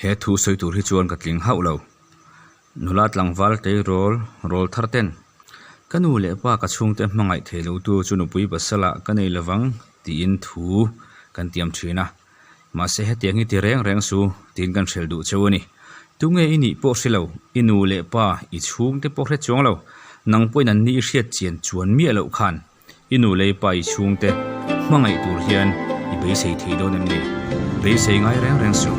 He thu sawi tur hi chuan ka tling hauh lo. Nula tlangval tleirawl rawl thar ten, Ka nu leh pa ka chhungte hmangaih thei lo tu chu nupui pasala ka nei lovang tiin thu kan tiam thin a. Mahse hetiang hi ti reng reng su tiin kan hrel duh cheu a ni. Tunge i nih pawh hre lo, i nu leh pa i chhungte pawh hre chuang lo, nang pawhin an ni i hriat chian chuan miah loh khan I nu lei pa i chhungte hmangaih tur hian i beisei thei dawn em ni? Beisei ngai reng reng suh.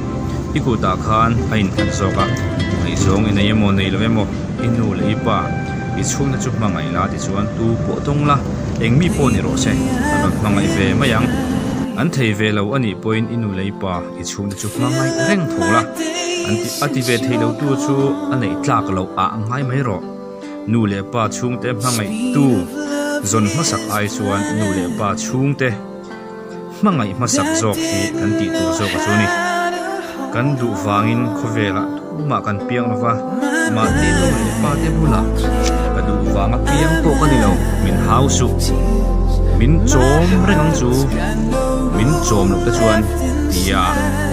I kutah khan a innghat zawk a, ngaihzawng i nei emaw nei lo emaw i nu leh i pa i chhungte chu hmangaih la tichuan tu pawh tawng la, eng mi pawh ni rawh se, an rawn hmangaih ve mai ang. An thei ve lo a nih pawhin i nu leh i pa i chhungte chu hmangaih reng tho la, an ti a ti ve thei lo tu chu a neih tlak loh ah ngai mai rawh. Nu leh pa chhungte hmangaihtu zawn hmasak ai chuan nu leh pa chhungte hmangaih hmasak zawk hi kan tih tur zawk a chu ni. Kan duh vangin khawvelah tumah kan piang lo va, mahni nu leh pa te bulah ka duh vanga piang pawh ka ni lo, min hau suh, min chawm reng ang chu, min chawm loh te chuan tia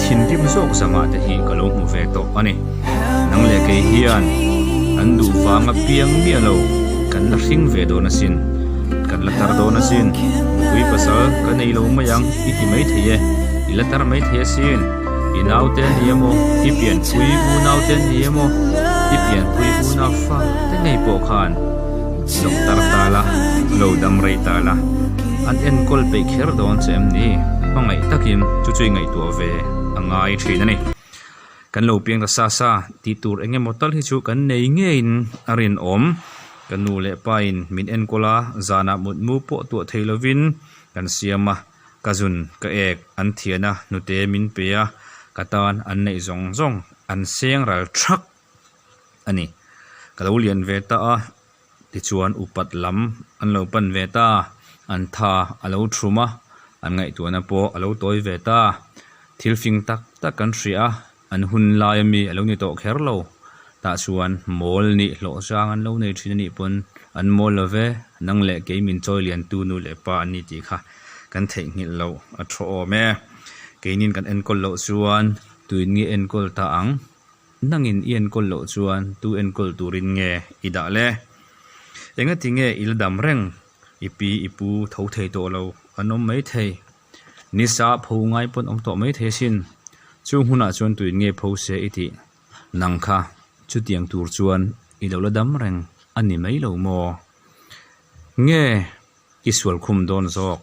thinrim zawk zamah te hi ka lo hmu ve tawh a ni. Nang leh kei hian an duh vang a piang miah lo, kan la hring ve dawn asin, kan la tar dawn asin, nupui pasal ka nei lo mai ang i ti mai thei e, i la tar mai thei asin, i naute a ni emaw, i pianpui unaute a ni emaw, i pianpui unau fa te ngei pawh khan lo tar ta la, lo dam rei ta la, an enkawl peih kher dawn che em ni? Hmangaih takin chu chu i ngaihtuah ve a ngai thin a ni. Kan lo piang ta sa sa tih tur eng emaw tal hi chu kan nei ngeiin a rinawm. Ka nu leh pain min enkawl a, zanah mutmu pawh tuah thei lovin kan siam a, ka zun ka ek an thian a, hnute min pe a, ka tan an neih zawng zawng an seng ral thak a ni. Ka lo lian ve ta a, tichuan upat lam an lo pan ve ta, an tha a lo thum a, an ngaihtuahna pawh a lo tawi ve ta. Thil fing tak tak kan hria a, an hun lai ami a lo ni tawh kher lo. Tah chuan mawl nih hlawh chang an lo nei thin a nih pawn an mawl lo ve, nang leh kei min chawi lian tu nu leh pa an ni tih kha kan theihnghilh loh a thaw awm e. Keinin kan enkawl loh chuan tuin nge enkawl ta ang? Nangin i enkawl loh chuan tu enkawl turin nge i dah le? Engati nge i la dam reng? I pi i pu tho thei tawh lo an awm mai thei. Nisa pho ngai pawn awm tawh mai thei asin. Chu hmunah chuan tuin nge pho se i tih? Nang kha chutiang tur chuan i lo la dam reng a ni mai lo maw? Nge i sual khum dawn zawk?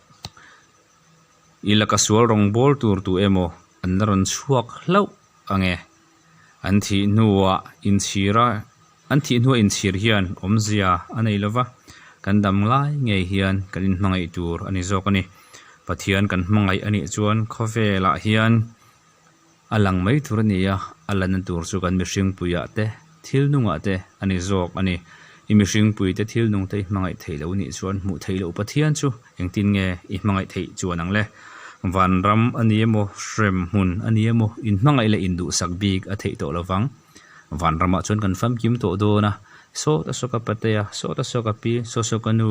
I laka sual rawng bawl tur tu emaw an la rawn chhuak hlauh ange? An thih hnuah inchhir a, an thih hnuah inchhir hian awmzia a nei lova, kan dam lai ngei hian kan inhmangaih tur a ni zawk a ni. Pathian kan hmangaih a nih chuan khawvelah hian a lang mai tur a ni a, a lanna tur chu kan mihringpuiah te, thil nungah te a ni zawk a ni. I mihringpuite thil nungte i hmangaih theih loh nih chuan hmuh theih loh Pathian chu Engtin nge i hmangaih theih chuan ang le? Vanram a ni emaw, hrem hmun a ni emaw, inhmangaih leh induhsak bik a theih tawh lovang. Vanramah chuan kan famkim tawh dawn a, Sawta saw ka patea, sawta saw ka pi, saw saw ka nu,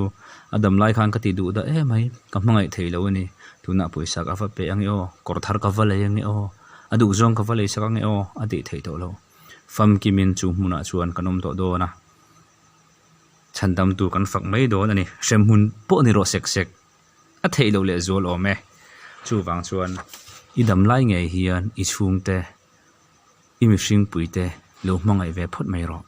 a dam lai khan ka ti duh dah emai, ka hmangaih thei lo a ni, tunah pawisa ka va pe ange aw, kawr thar ka va lei ange aw, a duhzawng ka va lei sak ange aw, a tih theih tawh lo. Famkimin chu hmunah chuan kan awm tawh dawn a. Chhandamtu kan fak mai dawn a ni. Hremhmun pawh ni rawh sek sek. A theih loh leh zual awm e. Chuvang chuan i dam lai ngei hian i chhungte, i mihringpuite lo hmangaih ve phawt mai rawh.